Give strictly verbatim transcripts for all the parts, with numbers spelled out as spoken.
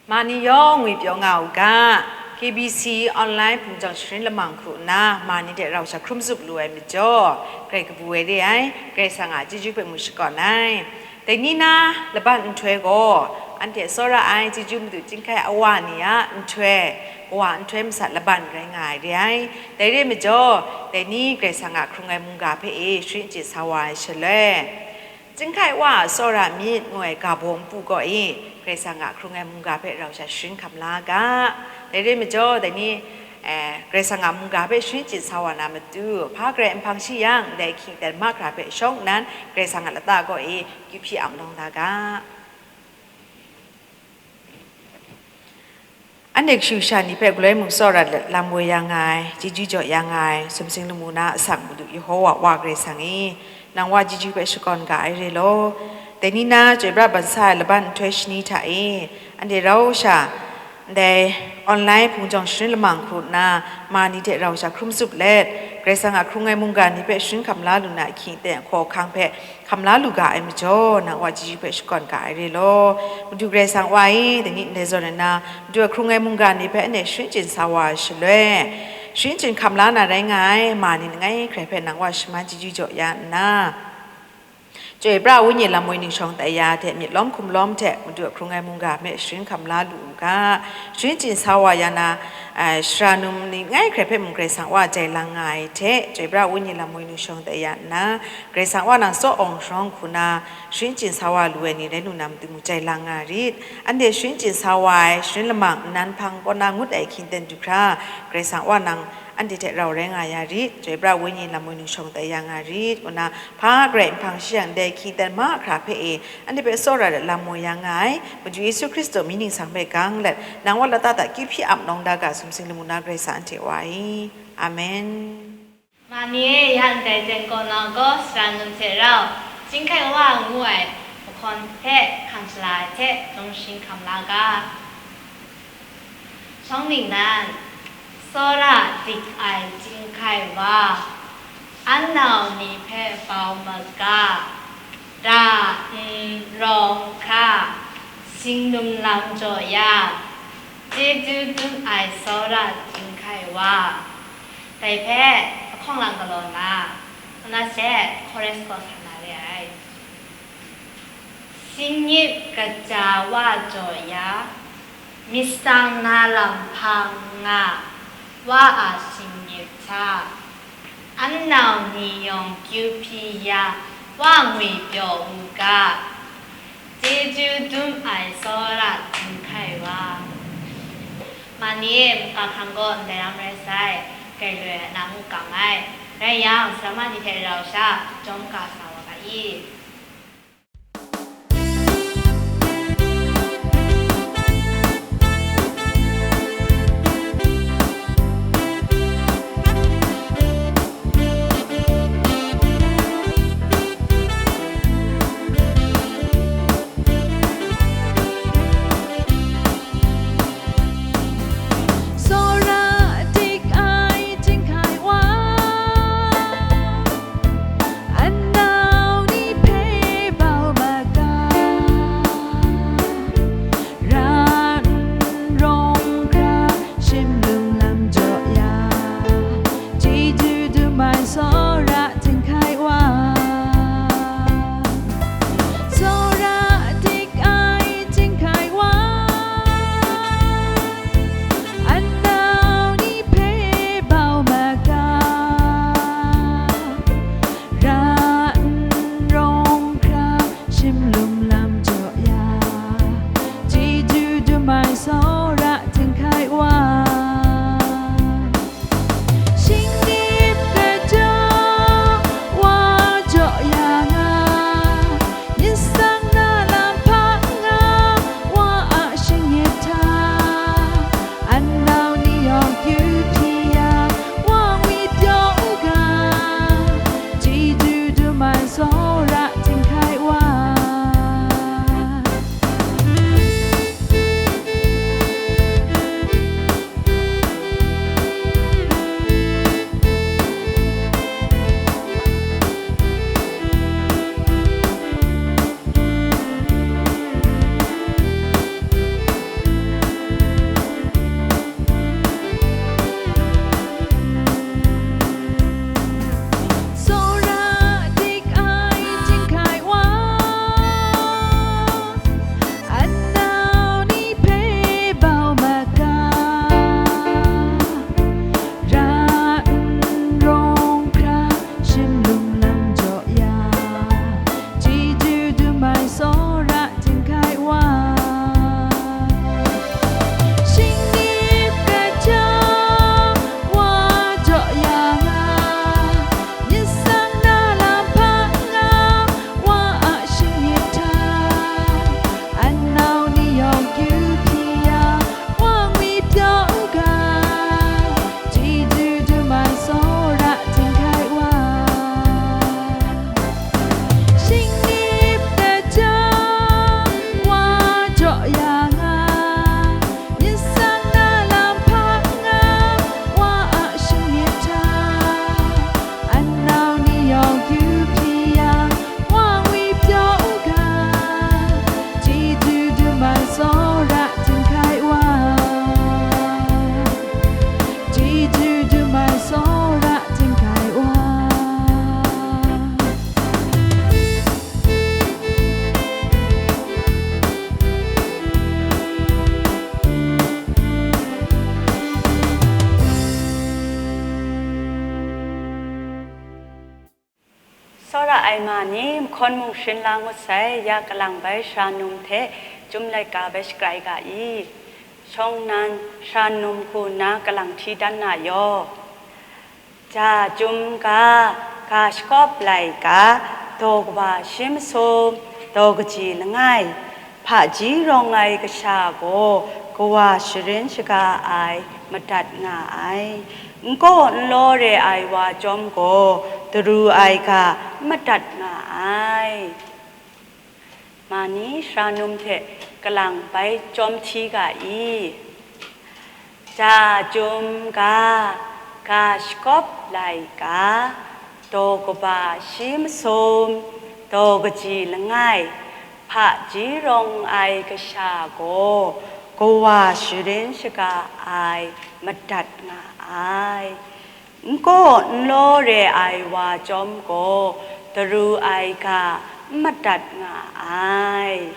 Ma ni yawng ngwi pyaw nga u ga, K B C online hpung jawng sharin lamang hku nna, ma ni hte rau sha hkrum zup lu ai majaw, grai kabu ai re ai, Karai Kasang a chyeju hpe mu shakawn ai. Dai ni na laban nhtoi gaw, anhte tsawra ai chyeju madu chyinghkai awa ni a nhtoi, kawa nhtoi masat laban rai nga ai re ai. Dai re majaw, dai ni Karai Kasang a hkrung ai mungga hpe e sharin chyin sa wa ai shaloi, chyinghkai wa a tsawra myit ngu ai ga baw npu kaw e, Karai Kasang a hkrung ai mungga hpe rau sha sharin hkam la ga. Dai re majaw, dai ni, eh, Karai Kasang a mungga hpe sharin chyin sa wa na matu, hpa garai n hpang shi yang, ndai hkying ten mahkra hpe shawng nnan, Karai Kasang a lata kaw e kyu hpyi am lawng da ga. Anhte kashu kasha ni hpe galoi mung tsawra let lam woi ya nga ai, chyeju jaw ya nga ai, sumsing lamu na asak Madu Yehowa Wa Karai Kasang e, nang Wa chyeju hpe shakawn ga ai re law. Dai ni na chyoi pra ban sa ai laban nhtoi shani hta e, anhte rau sha, ndai online hpung jawng sharin lamang hku nna, ma ni hte rau sha hkrum zup let, Karai Kasang a hkrung ai mungga ni hpe sharin hkam la lu na ahkying aten ahkaw ahkang hpe hkam la lu ga ai majaw, nang Wa chyeju hpe shakawn ga ai re law. Madu Karai Kasang Wa e, dai ni ndai zawn ai na, Madu a hkrung ai mungga ni hpe anhte sharin chyin sa wa ai shaloi, sharin chyin hkam la na rai nga ai, ma ni langai hkrai hpe nang Wa shaman chyeju jaw ya nna, chyoi pra Wenyi lam woi ningshawng tai ya hte myit lawm hkum lawm hte Madu a hkrung ai mungga hpe sharin hkam la lu u ga. Sharin chyin sa wa ya na, ai, sara num ni langai hkrai hpe mung Karai Kasang Wa jai lang nga ai hte, chyoi pra Wenyi lam woi ningshawng tai ya nna, Karai Kasang Wa nang tsaw awng sharawng hku na, sharin chyin sa wa lu ai ni rai lu na matu mung jai lang nga rit. Anhte sharin chyin sa wa ai sharin lamang nnan hpang kaw na ngut ai hkying ten du hkra, Karai Kasang Wa nang anhte hte rau rai nga ya rit, chyoi pra Wenyi lam woi ningshawng tai ya nga rit, ngu na hpa garai n hpang shi yang, ndai hkying ten mahkra hpe e, anhte hpe tsawra let lam woi ya nga ai, Madu Yesu Hkristu mying ningsang hpe gang let, nang Wa lata hta kyu hpyi am lawng da ga, sumsing lamu na Karai Kasang anhte Wa e. Amen. Ma ni e, ya ndai jen kaw na gaw, sara num hte rau, chyinghkai wa ngu ai mahkawn hpe hkang shala ai hte, jawng shing hkam la ga. Shawng ningnan, tsawra dik ai chyinghkai wa, an nau ni hpe bau maga, ra n rawng hkra, sing num lam jaw ya, chyeju dum ai tsawra chyinghkai wa. Dai hpe ahkawng lang galaw nna, nna she chorus gaw sa na re ai. Singyip kaja wa jaw ya, myit sang na lam hpang nga, wa a singyip hta, an nau ni yawng kyu hpyi ya, wa ngwi pyaw u ga, chyeju dum ai tsawra chyinghkai wa. Ma ni e, mungkan hkrang gaw ndai lam rai sai, grai loi ai na mungkan ai. Rai yang, sara ma ni hte rau sha, jawm ka sa wa ga i? Tsawra dik ai chyinghkai wa, an nau ni hpe Ai ma ni, mahkawn mung sharin la ngut sai, ya kalang bai sara num hte chyum laika bai shakrai ga i. Shawng nnan sara num hku nna kalang hti dan na yaw. Ja chyum ga, ga shakawp laika, daw kaba shi masum, daw kaji langai, hpaji rawng ai kasha gaw kawa sharin shaga ai madat nga ai. N kaw n law re ai wa chyawm gaw, daru ai ga n madat nga ai. Ma ni sara num hte kalang bai chyawm hti ga i. Ja chyum ga, ga shakawp laika, daw kaba shi masum, daw kaji langai, hpaji rawng ai kasha gaw kawa sharin shaga ai madat nga ai. N kaw n law re ai wa chyawm gaw, daru ai ga n madat nga ai.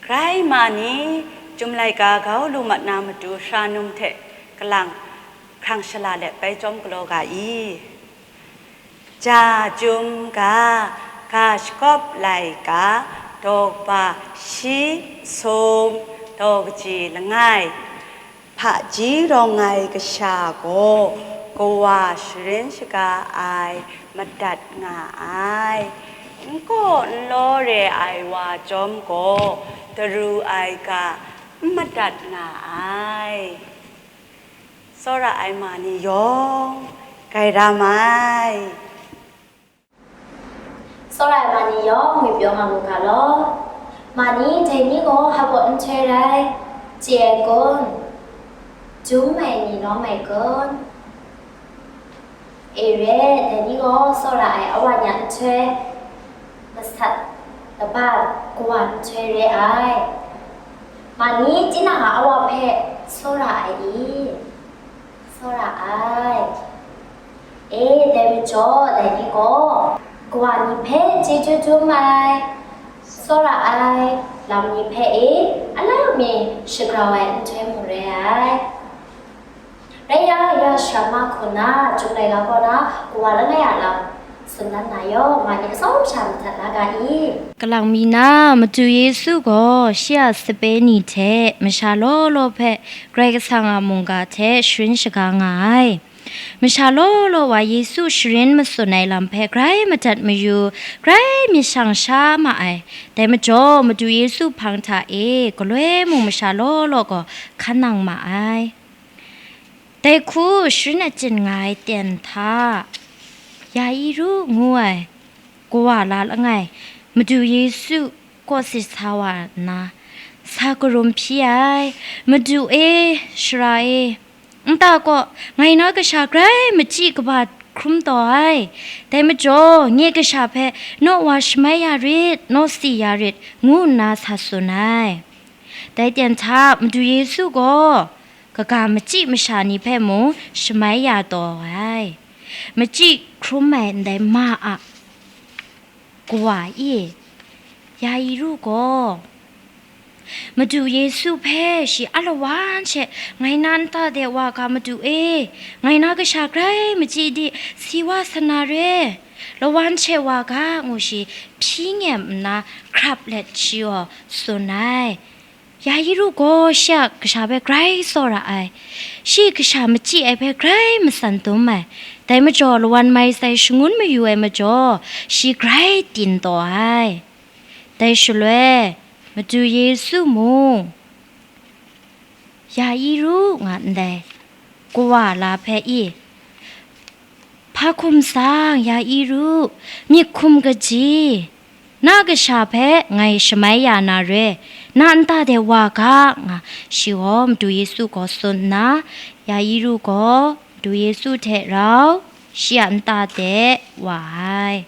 Grai ma ni, chyum laika grau lu mat na matu sara num hte kalang hkrang shala let bai chyawm galaw ga i. Ja chyum ga, ga shakawp laika, daw kaba shi masum, daw kaji langai, hpaji rawng ai kasha gaw kawa sharin shaga ai madat nga ai. N kaw n law re ai wa chyawm gaw, daru ai ga n madat nga ai. Tsawra ai ma ni yawng grai ra mai. Tsawra ai ma ni yawng ngwi pyaw nga mu ga law. Ma ni, dai ni gaw hpa baw nhtoi rai, chye ai kun? Dum ai ni lawm ai kun? E re, dai ni gaw tsawra ai awa ni a nhtoi, masat laba kawa nhtoi re ai. Ma ni, tinang a awa hpe tsawra ai i? Tsawra ai. E, dai majaw, dai ni gaw kawa ni hpe chyeju dum ai, tsawra ai lam ni hpe e, alang mi shagrau ai nhtoi mung re ai. Rai yang, ya shara ma hku nna, Chyum laika kaw na kawa langai a lam tsun dan na yaw, ma ni atsawm sha mahtat la ga i. Kalang mi na, Madu Yesu gaw shi a sape ni hte masha law law hpe Karai Kasang a mungga hte sharin shaga nga ai. Masha law law wa Yesu sharin matsun ai lam hpe grai madat mayu, grai myit shang sha ma ai. Dai majaw, Madu Yesu hpang hta e galoi mung masha law law gaw hkan nang ma ai. Dai hku sharin achyin nga ai ten hta, Yairu ngu ai kawa la langai, Madu Yesu kawsit sa wa nna, sa karum hpyi ai, "Madu e, Sara e, nta kaw, ngai na kasha grai machyi kaba hkrum taw ai. Dai majaw, nye kasha hpe naw wa shamai ya rit, naw si ya rit," ngu nna sa tsun ai. Dai ten hta Madu Yesu gaw kaga machyi masha ni hpe mung shamai ya taw ai. Machyi hkrum ai ndai ma a kawa e, Yairu gaw Madu Yesu hpe shi a lawan she, "Ngai na nta de wa ga, Madu e, ngai na kasha grai machyi di, si wa sa na re, lawan she wa ga," ngu shi hpyi nyem nna, hkrap let shi gaw tsun ai. Yairu gaw shi a kasha hpe grai tsawra ai. Shi kasha machyi ai hpe grai matsan dum ai. Dai majaw, lawan mai sai shangun mayu ai majaw, shi grai tin taw ai. Dai shaloi, Madu Yesu mung, Yairu nga ndai kawa la hpe i, "Hpa hkum tsang, Yairu, myit hkum kaji, na kasha hpe ngai shamai ya na re, na nta de wa ga," nga shi gaw Madu Yesu gaw tsun nna, Yairu gaw Madu Yesu hte rau shi a nta de wa ai.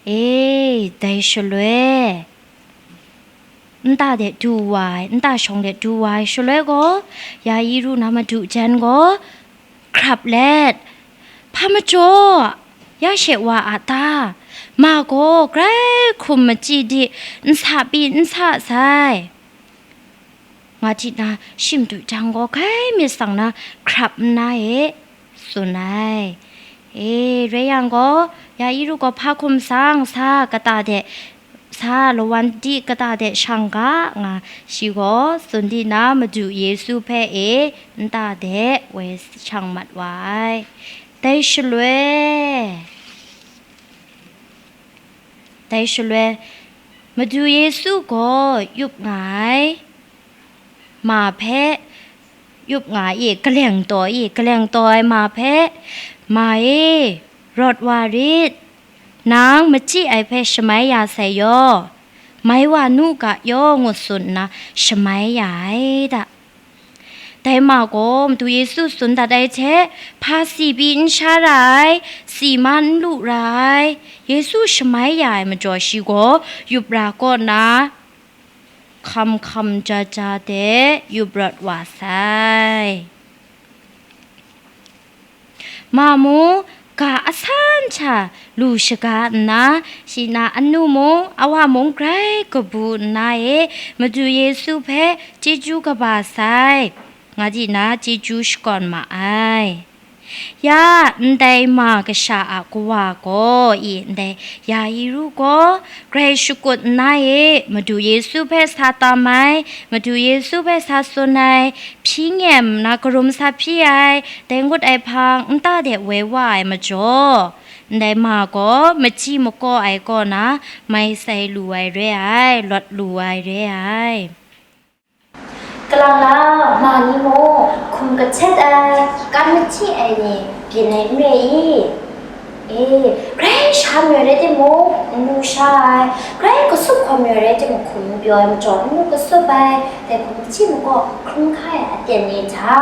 E, dai shaloi, nta de du wa ai, nta shawng de du wa ai shaloi gaw, Yairu na madu jan gaw hkrap let, "Hpa majaw ya she wa a ta? Ma gaw grai hkum machyi di, nsa pyi n sa sai," nga hti na, shi madu jang gaw grai myit tsang na hkrap nna e, tsun ai. E, rai yang gaw, Yairu gaw hpa hkum sang sa kata de, sa lawan di kata de shang ga nga, shi gaw tsun di na Madu Yesu hpe e nta de woi shang mat wa ai. Dai shaloi, dai shaloi, Madu Yesu gaw yup nga ai ma hpe, yup nga i, kaleng taw i, kaleng taw ai ma hpe, "Ma e, rawt wa rit, nang machyi ai hpe shamai ya sai yaw, mai wa nu ga yaw," ngu tsun nna shamai ya ai da. Dai ma gaw Madu Yesu tsun dat ai hte, hpa si pyi n sha ra ai, si ma n lu ra ai, Yesu shamai ya ai majaw shi gaw yup ra kaw nna, hkam hkam ja ja de yup rawt wa sai. Ma mung ga asan hta lu shaga nna, shi na anu mung, awa mung grai kabu nna e, Madu Yesu hpe chyeju kaba sai, nga di na chyeju shakawn ma ai. Ya, ndai ma kasha a kawa gaw i, ndai Yairu gaw grai shakut nna e, Madu Yesu hpe sa tam ai, Madu Yesu hpe sa tsun ai, hpyi nyem na karum sa hpyi ai, dai ngut ai hpang nta de woi wa ai majaw, ndai ma gaw machyi makaw ai kaw na mai sai lu ai re ai, lawt lu ai re ai. Kalang la, ma ni mung hkum kahtet ai, kan machyi ai ni byin ai n re i? E, grai sha mayu rai timung, n lu sha ai, grai kasup hkawm mayu rai timung, hkum n pyaw ai majaw, n lu kasup ai, dai hkum machyi makaw hkrum hkai ai aten ni hta,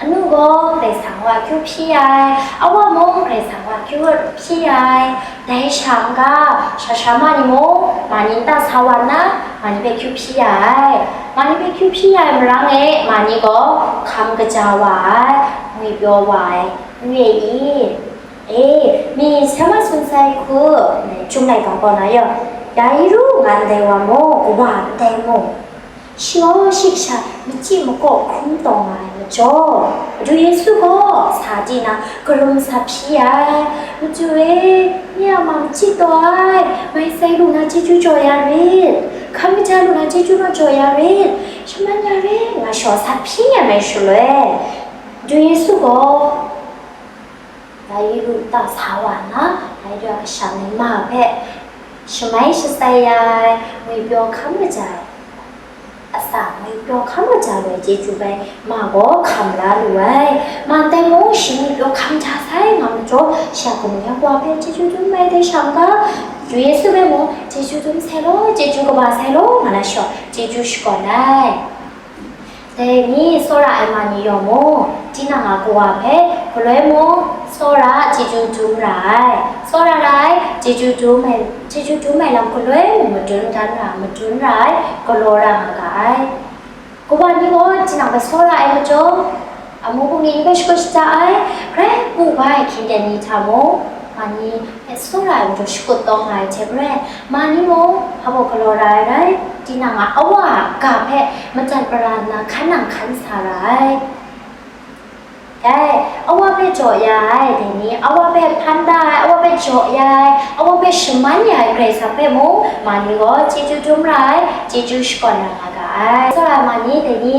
anu gaw Karai Kasang wa akyu hpyi ai, awa mung Karai Kasang wa akyu hpyi ai, dai sha n-ga, sha sha ma ni mung, ma ni nta sa wa nna, ma ni hpe akyu hpyi ya ai. Ma ni hpe akyu hpyi ya ai marang e, ma ni gaw hkam kaja wa ai, ngwipyaw wa ai, n re i? E, mi sai wa tsun sai hku, Chyum laika kaw na yaw, Yairu nga ndai wa mung, kawa ndai mung, shi gaw shi kasha machyi makaw hkrum taw nga ai majaw, Madu Yesu gaw sa di na karum sa hpyi ai, "Madu e, nye a ma machyi taw ai, mai sai lu na chyeju jaw ya rit, hkam kaja lu na chyeju naw jaw ya rit, shaman ya rit," nga shaw sa hpyi nya ai shaloi, Madu Yesu gaw Yairu nta sa wa nna, Yairu a kasha ni ma hpe shamai shatsai ya ai, ngwipyaw hkam kaja ai, atsam ngwipyaw hkam kaja ai chyeju bai ma gaw hkam la lu ai. Ma ndai mung shi ngwipyaw hkam ja sai nga majaw, shi a kamu ya wa hpe chyeju dum ai dai sha n-ga, Yesu hpe mung, "Chyeju dum sai law, chyeju kaba sai law," nga na shaw, chyeju shakawn ai. Dai ni tsawra ai ma ni yawng mung, tinang a kawa hpe galoi mung tsawra chyeju dum ra ai. Tsawra ra ai, chyeju dum ai, chyeju dum ai lam galoi mung madun dan ra, madun ra ai, galaw ra nga ga ai. Kawa ni gaw tinang hpe tsawra ai majaw, amu bungli ni hpe shakut shaja ai, grai pu bai hkying ten ni hta mung, ma ni hpe tsawra ai majaw shakut taw nga ai hte maren, ma ni mung hpa baw galaw ra ai rai, tinang a awa a ga hpe madat mara nna hkan nang hkan sa ra ai. Dai, awa hpe jaw ya ai, dai ni, awa hpe hpan da ai, awa hpe jaw ya ai, awa hpe shaman ya ai Karai Kasang hpe mung, ma ni gaw chyeju dum ra ai, chyeju shakawn ra nga ga ai. Tsawra ai ma ni, dai ni,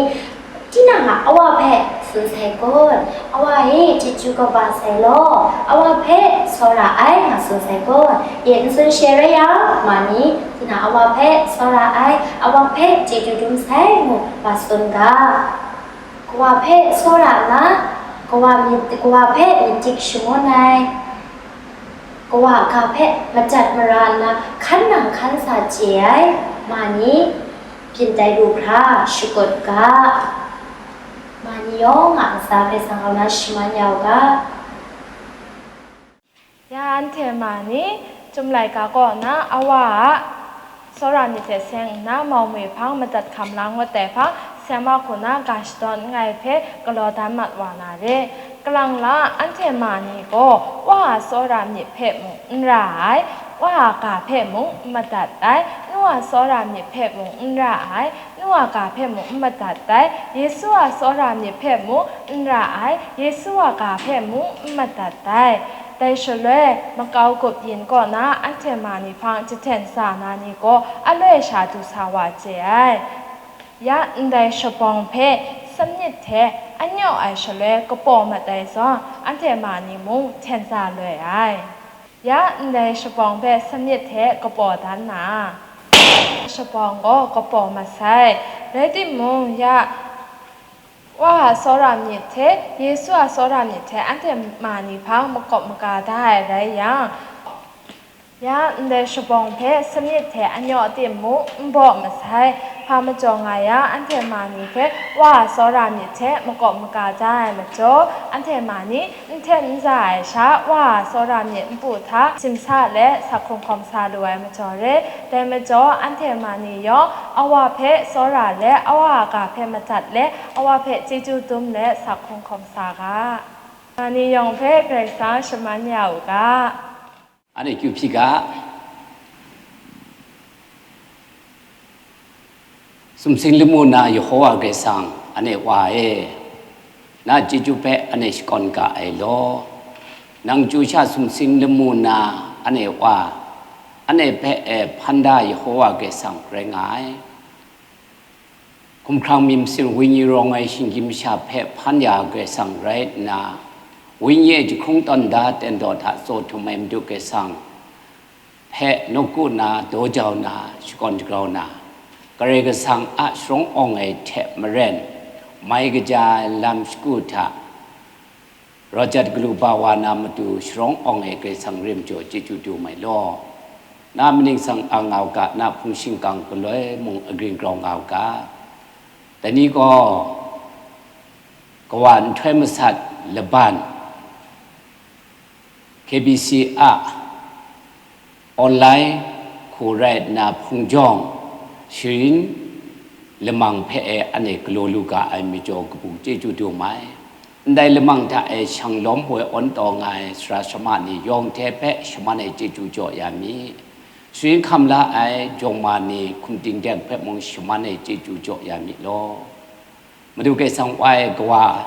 tinang a awa hpe tsun sai kun, awa e chyeju kaba sai law, awa hpe tsawra ai nga tsun sai kun, ye n tsun she rai yang, ma ni, tinang awa hpe tsawra ai, awa hpe chyeju dum sai ngu, wa tsun ga. Kawa hpe tsawra nna, kawa myit, kawa hpe myit dik shangun ai, kawa ga hpe madat mara nna, hkan nang hkan sa chye ai, ma ni, byin tai lu hkra shakut ga. Ma ni yawng a ntsa Karai Kasang hkau na shaman ya u ga. Ya anhte ma ni, Chyum laika kaw na awa a tsawra myit hte seng nna mau mi hpang madat hkam la ngut ai hpang, sema hku na ga shadawn nngai hpe galaw dan mat wa na re. Kalang la, anhte ma ni gaw Wa a tsawra myit hpe mung n ra ai, Wa a ga hpe mung n madat ai, nu a tsawra myit hpe mung n ra ai, nu a ga hpe mung n madat ai, Yesu a tsawra myit hpe mung n ra ai, Yesu a ga hpe mung n madat ai. Dai shaloi, makau gup yin kaw na anhte ma ni hpang jahten sa na ni gaw aloi sha du sa wa chye ai. Ya ndai shabawng hpe samyit hte anyaw ai shaloi kapaw mat ai zawn, anhte ma ni mung hten sa loi ai. Ya ndai shabawng hpe samyit hte kapaw dan na, shabawng gaw kapaw masai. Rai timung, ya Wa a tsawra myit hte Yesu a tsawra myit hte anhte ma ni hpang makawp maga da ai rai yang, ya ndai shabawng hpe samyit hte anyaw timung n baw masai. Hpa majaw nga yang, anhte ma ni hpe Wa a tsawra myit hte makawp maga da ai majaw, anhte ma ni n hten n za ai sha, Wa a tsawra myit npu hta simsa let sa hkungkawm sa lu ai majaw re. Dai majaw, anhte ma ni yawng Awa hpe tsawra let, Awa a ga hpe madat let, Awa hpe chyeju dum let sa hkungkawm sa ga. Ma ni yawng hpe Karai Kasang shaman ya u ga. Anhte kyu hpyi ga. Sumsing lamu na Yehowa Karai Kasang, anhte Wa e, na chyeju hpe anhte shakawn ga ai law. Nang chyu sha sumsing lamu na anhte Wa, anhte hpe e hpan da Yehowa Karai Kasang rai nga ai. Hkumhkrang myit masin Wenyi rawng ai shinggyim masha hpe hpan ya Karai Kasang rai nna, Wenyi e jahkrung tawn da ten daw hta tsaw htum ai Madu Karai Kasang hpe nawku na, daw jau na, shakawn shagrau na, Karai Kasang a sharawng awng ai hte maren, mai kaja ai lam shagu hta, rawt jat galu ba wa na matu sharawng awng ai Karai Kasang rim jaw chyeju dum ai law. Na maning sang ang nga u ga, na hpung shingkang galoi mung agring grau nga u ga. Dai ni gaw, kawa nhtoi masat laban, K B C a online hku rai nna hpung jawng sharin lamang hpe e anhte galaw lu ga ai majaw kabu chyeju dum ai. Ndai lamang hta e shanglawm woi awn taw nga ai sara sarama ni yawng hte hpe shaman ai chyeju jaw ya mi. Sharin hkam la ai jawng ma ni hkum dingdeng hpe mung shaman ai chyeju jaw ya mi law. Madu Karai Kasang Wa e kawa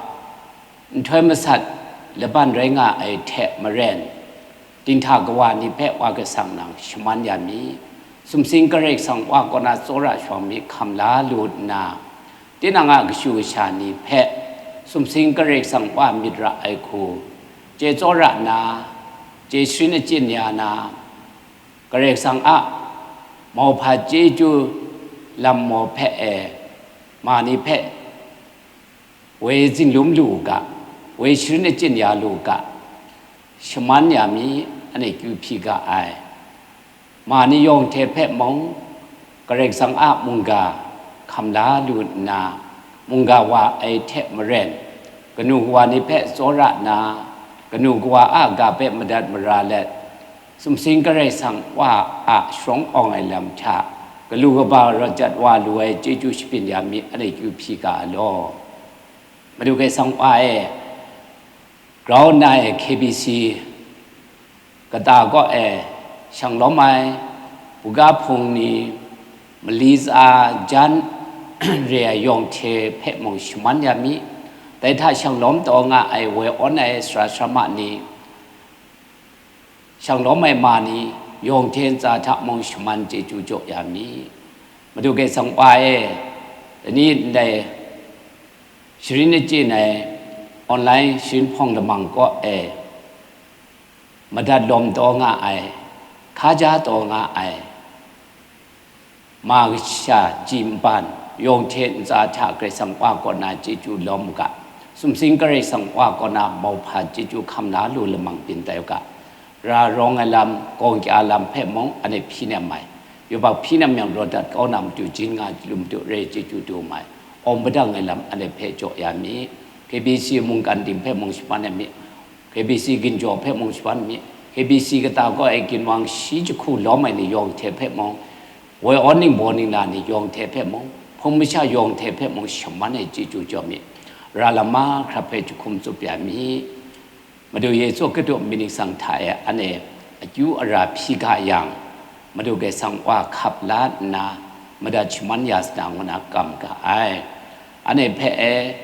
nhtoi masat laban rai nga ai hte maren, dinghta kawa ni hpe Wa Karai Kasang nang shaman ya mi. Sumsing Karai Kasang Wa kaw na tsawra shawng mi hkam la lu nna, tinang a kashu kasha ni hpe sumsing Karai Kasang Wa myit ra ai hku, chye tsawra na, chye sharin achyin ya na, Karai Kasang a mauhpa chyeju lam maw hpe e, ma ni hpe woi zinglum lu u ga, woi sharin achyin ya lu u ga, shaman ya mi, anhte kyu hpyi ga ai. Ma ni yawng hte hpe mung, Karai Kasang a mungga hkam la lu nna, mungga wa ai hte maren, kanu kawa ni hpe tsawra nna, kanu kawa a ga hpe madat mara let, sumsing Karai Kasang Wa a sharawng awng ai lam hta, galu kaba rawt jat wa lu ai chyeju shabyin ya mi, anhte kyu hpyi ga ai law. Madu Karai Kasang Wa e, grau nna e K B C kata kaw e shanglawm ai, buga hpung ni, mali tsa jan re ai yawng hte hpe mung shaman ya mi. Dai hta shanglawm taw nga ai woi awn ai sara sarama ni, shanglawm ai ma ni, yawng hte ntsa hta mung shaman chyeju jaw ya mi. Madu Karai Kasang Wa e, dai ni ndai sharin achyin ai online sharin hpawng lamang kaw e, madat lawm taw nga ai, hkaja taw nga ai, ma kasha chyi npan, yawng hte ntsa hta Karai Kasang Wa kaw na chyeju lawm u ga, sumsing Karai Kasang Wa kaw na mauhpa chyeju hkam la lu lamang byin tai u ga, ra rawng ai lam, gawng kya lam hpe mung anhte hpyi nem ai, yubak hpyi nem yang raw dat kau na matu jin nga lu matu re chyeju dum ai, awng padang ai lam anhte hpe jaw ya mi, K B C mungkan ting hpe mung shaman ai mi, K B C ginjaw hpe mung shaman mi, K B C kata kaw e ginwang shi jahku lawm ai ni yawng hte hpe mung, woi awn ningbaw ningla ni yawng hte hpe mung, hpung masha yawng hte hpe mung shaman ai chyeju jaw mi, ra lam mahkra hpe jahkum tsup ya mi. Madu Yesu Hkristu mying ningsang hta e anhte akyu ara hpyi ga yang, Madu Karai Kasang wa hkap la nna, madat shaman ya sa na ngu na kam ga ai. Anhte hpe e,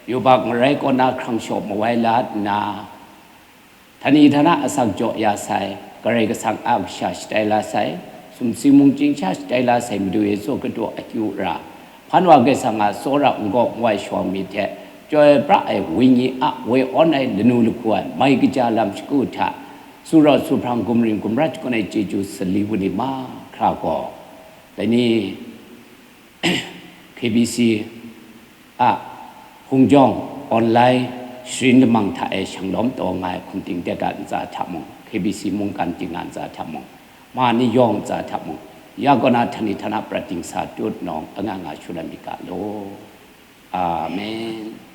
yubak ngarai kaw na hkrang shaw mawai la nna, htani htana asak jaw ya sai, Karai Kasang a kasha shatai la sai, sumsing mungchying sha shatai la sai Madu Yesu Hkristu akyu ara, hpan wa Karai Kasang a tsawra n-gaw n-wai shawng myit hte, chyoi pra ai wenyi a woi awn ai lanu lahku ai mai kaja lam shagu hta, su rawt su hprang gumring gumrat shangun ai chyeju sali wani mahkra gaw, dai ni K B C a hpung jawng online sharin lamang hta e shanglawm taw nga ai hkum ting de ga ntsa hta mung, K B C mungkan ting a ntsa hta mung, ma ni yawng ntsa hta mung, ya kaw na htani htana prat ting sa tut nawng anga nga shut ai myit ga law. Amen.